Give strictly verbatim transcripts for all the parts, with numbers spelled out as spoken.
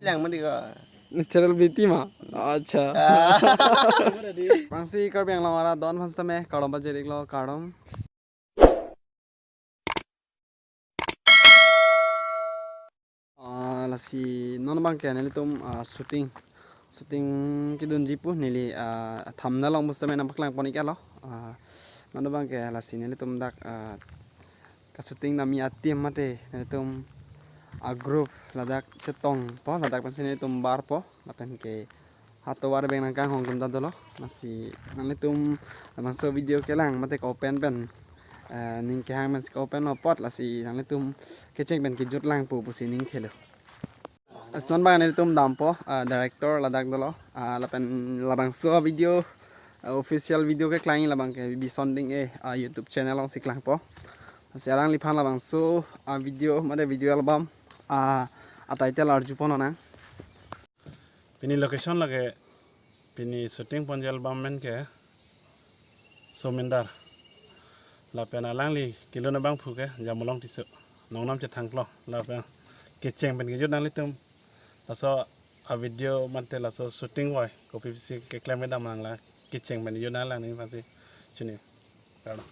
Lang mandi ko. Natural beauty ma? Acha. Ah. Bangsi Karbi Anglong arat don aphan sitame kardom pajir-iklo, kardom. Ah, lasi non abangke nelitum, ah, shooting, shooting kedunji pu neli, ah, thumbnail along pusitame nangpaklang pon-iklo. Ah, non abangke lasi nelitum dak, ah, ka-shooting dam-i a-team mate nelitum a-group ladak chetongpo, ladak pensi nelitum barpo, lapen ke hatovar abang nangkanghong atum ta dolo. Lasi nanglitum labangso video kelang mate ka-open pen, eh, ning kehang pensi ka-open lo apot, lasi nanglitum kecheng pen kejut lang pu pusi ning thelo. Lasi non abang nelitum dampo, eh, director ladak dolo, eh, lapen labangso video, eh, official video keklang labangke Bison Ding-e, eh, YouTube channel alongsi klangpo. Lasi alangliphan labangso, eh, video mate video album, eh, a-title arju ponnang. Pini location lake, pini shooting ponji album amen ke Somindar. Lapen alangli kelun abangphu ke Jamolong Tisso. Nongnam chethangklong. Lapen kecheng pen kejut nanglitum. Laso a-video mate laso shooting voi kopi pusi keklem kedam nanglang, kecheng pen kejut nanglang neli aphansi chini. Kardom.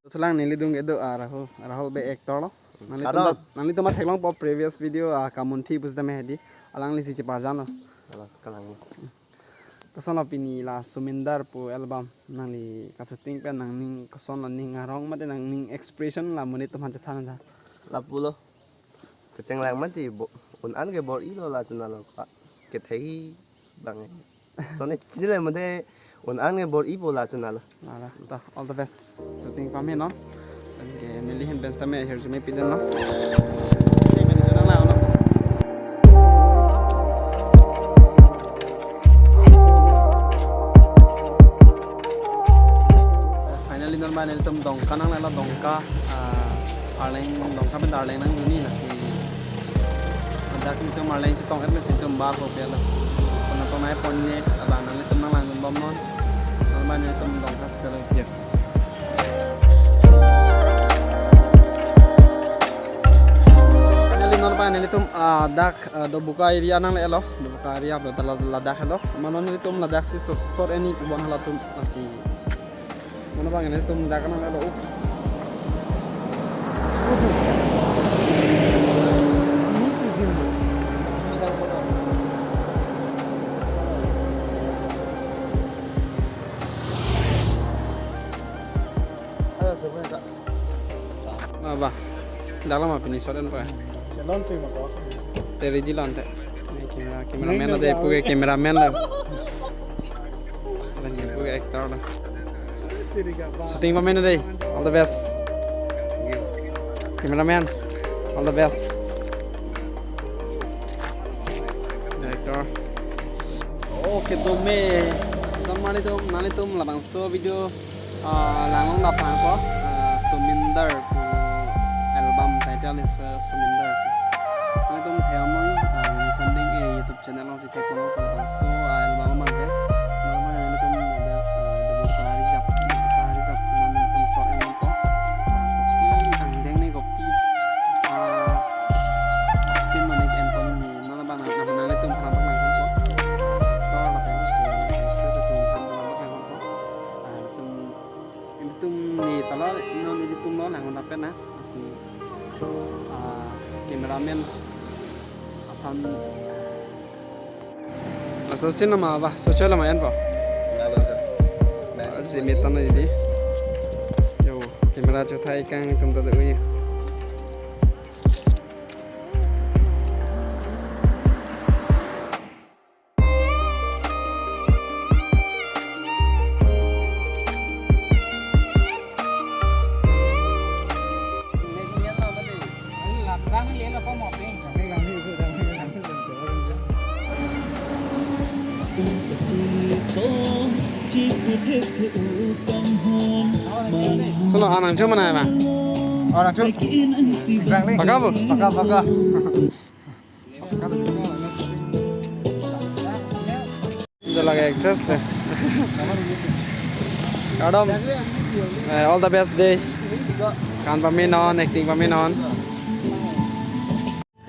Thulang neli adung kedo, ah, Rahul, Rahul Bey actor lo. Nanglitum Kardom. Mat, nanglitum matheklongpo previous video, ah, Kamunthi pusitame hedi. Alanglisi cheparjan lo. Kalang, kalang. Kosonlo pini la Somindar pu album nangli ka-shooting pen nangning kosonlo, ning arong mate nangning expression la monit atum aphan chethan tha. Lapulo. Kecheng lang mati bo, un-an ke bor-ilo la chunalo ka. Kethei bang. Soni chinile mate un-an ke bor-ipo la chunalo. Ala, ta, all the best. Shooting pame non. Okay, neli ahin pen sitame hirjume pidunlo. Shooting pen nang lang non. Finally, non abang nelitum Dongka nanglelo, Dongka, ah, Arleng, Dongka pen Arleng nangdunji lasi. Ladak nelitum Arleng chetong-et pensi nelitum barpo pelo. Kona tongnai pon-ik, abang nanglitum nanglangdun bomnon. Non abang nelitum Dongka sitelo. Finally, non abang nelitum, ah, dak, ah, Dobuka area nanglelo, Dobuka area, la, la, ladak helo. Mane nelitum ladaksi shot, shot-etji pu bon halatum lasi. Mane abang nelitum dak nanglelo, uh. Ba, ba. Dak lo ma pini shot-et pa. Chelon tu ma ko. Te ready lo ante. Camera, cameraman lo dei, pu ke cameraman lo. Lapen ke pu ke actor lo. Shooting pame dei. All the best. Cameraman, all the best. Director. Okay, dome. Don nanglitum, nanglitum labangso video, ah, langlong daphan ko, ah, Somindar pu album title is, ah, Somindar. Nanglitum theklong, ah, Bison Ding-e YouTube channel alongsi theklong ko, labangso, ah, album abangke. Album abangke nanglitum ada, ah, Dobuka rijap, Dobuka rijap si nanglitum shot-et nangpo. Ah, kopi angdeng ne kopi, ah, scene mane ke-en pon ne. Non abang nang, nang, nanglitum aphan nangpaklang ponpo. Actor lapen ke actress atum aphan nangpaklang ponpo. Ah, nelitum, nelitum ne talo, non nelitum lo lang un-an pen na. Lasi, ah, cameraman aphan. Laso scene nama ba, so cholo ma enpo. Arsi metan na dei. Yo, camera chotha-ik kangtung ta dei. Solo anang cuma na ma. Anang cuma. Paka bu? Paka, paka. Dak lake actress dei. Kardom. Eh, all the best dei. Kan pamenon, acting pamenon.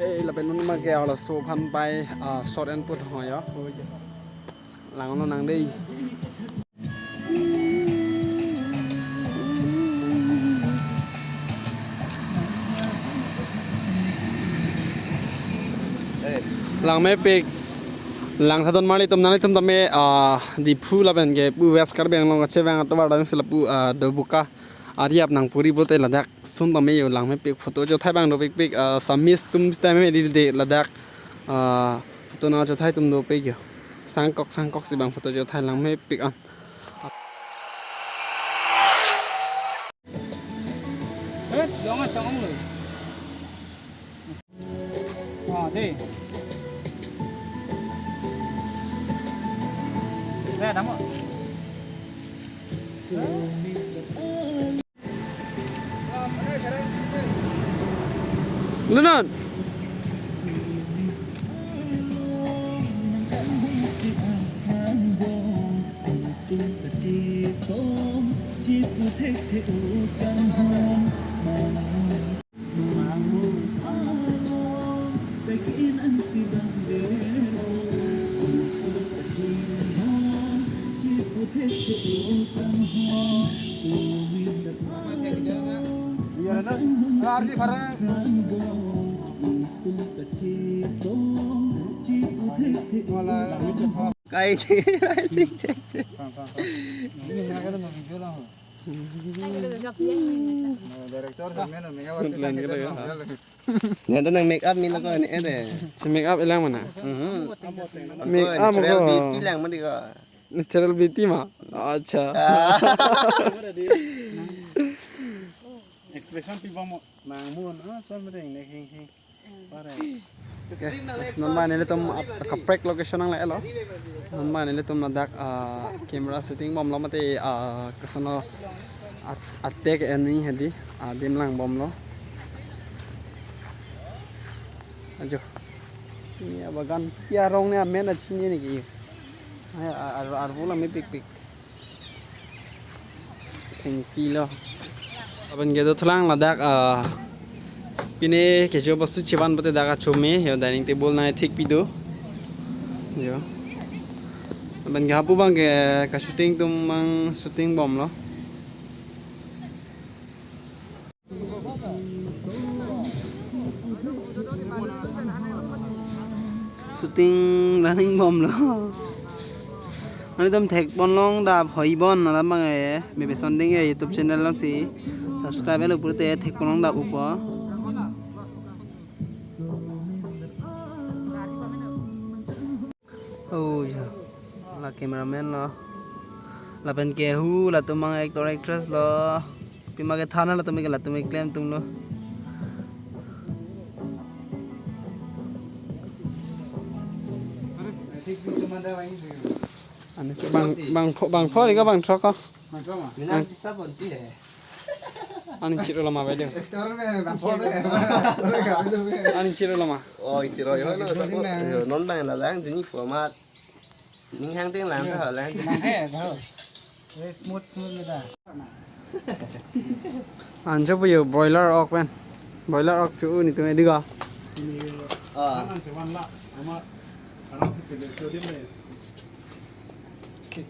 Eh, lapen non ma ke halaso aphan pai, ah, shot and put ho ya. Langnon nang dei. Langmepik. Langtha donmarlitum, nanglitum tame, ah, Diphu lapen ke pu West Karbi Anglong kachevang atovar dang si lapu, ah, Dobuka. Ari ap nang puri bote ladak sun tame yo langmepik photo chothai abang dopikpik, ah, Assamese atum sitame di de ladak, ah, photo nangchothai atum dopik yo. Sangkok sangkok si abang photo chothai langmepik an. Eh, dong ah, dong lo. Ah, dei. Dei, damo. Lunun. Kai, kai, cek, cek, cek. Director sa mena mega. Plan ke lo ya. Nang to nang make up min ako ni eh dei. Si make up ilang mana? Mhm. Make up ko. Natural beauty lang mati ko. Natural beauty ma? Acha. Ah. Expression pi bom nang mun, ah, so mati ne hing hing. Pare. Okay, non ma nelitum ap-, kaprek location nangle-lo. Non ma nelitum ladak, ah, camera shooting bomlo mate, ah, koson lo at-, atek eni hedi, ah, adim lang bomlo. Ajo. Ini abagan pi arong ne amen achini ne ke. Ai, ar-, ar-, arvo langmepikpik. Thengpi lo. Lapen ke dothulang ladak, ah, pine kecho bostu chevan bote dak achome, yo dining table nangthekpi do. Yo. Lapen ke hapu abang ke kashooting atum abang shooting bomlo. Shooting running bomlo. Nanglitum thekponlong dap hoi bon alam abang eh, Bebe Sonding eh YouTube channel along si subscribe elo pulote thekponlong dap upo. Oh ya. La cameraman lo. Lapen ke hu latum abang actor actress lo. Pima ke thana latum ke latum ke klem atum lo. Ani chu bang, bang pho, bang pho ri ko bang throk ko. Minang tisa bonti he. Ani chiro lama bai deu. Ani chiro lama. Oh, chiro yo lo. Yo, non bang la lang duni format. Ning hang ting lang ta lang. Lang he, bro. Eh, smooth, smooth ni ta. Anjo po yo broiler ok pen. Broiler ok chu ni tu edi ga. Ah.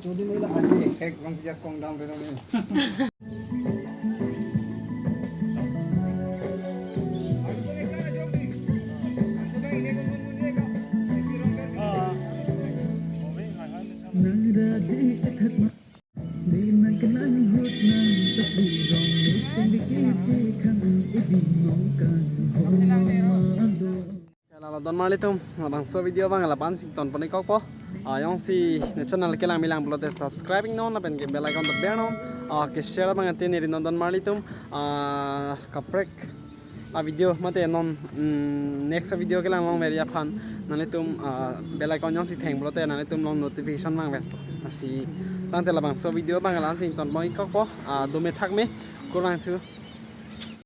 Chodi mela andi ek bang sejak kong dam reno ni. Lalo donmarlitum, labangso video abang lapu-an si tonpon-ik kokpo. Ah, jongsi ne channel kelang milang pulote subscribe iknon, lapen ke bell icon ta bernon. Ah, ke share abang ante neri non donmarlitum. Ah, kaprek a video mate non, mm, next video kelang longver aphan nanglitum, ah, bell icon jongsi theng pulote nanglitum along notification vangver. Lasi tangte labangso video abang la-an si tonpon-ik kokpo. Ah, dome thakme, kurvangthu.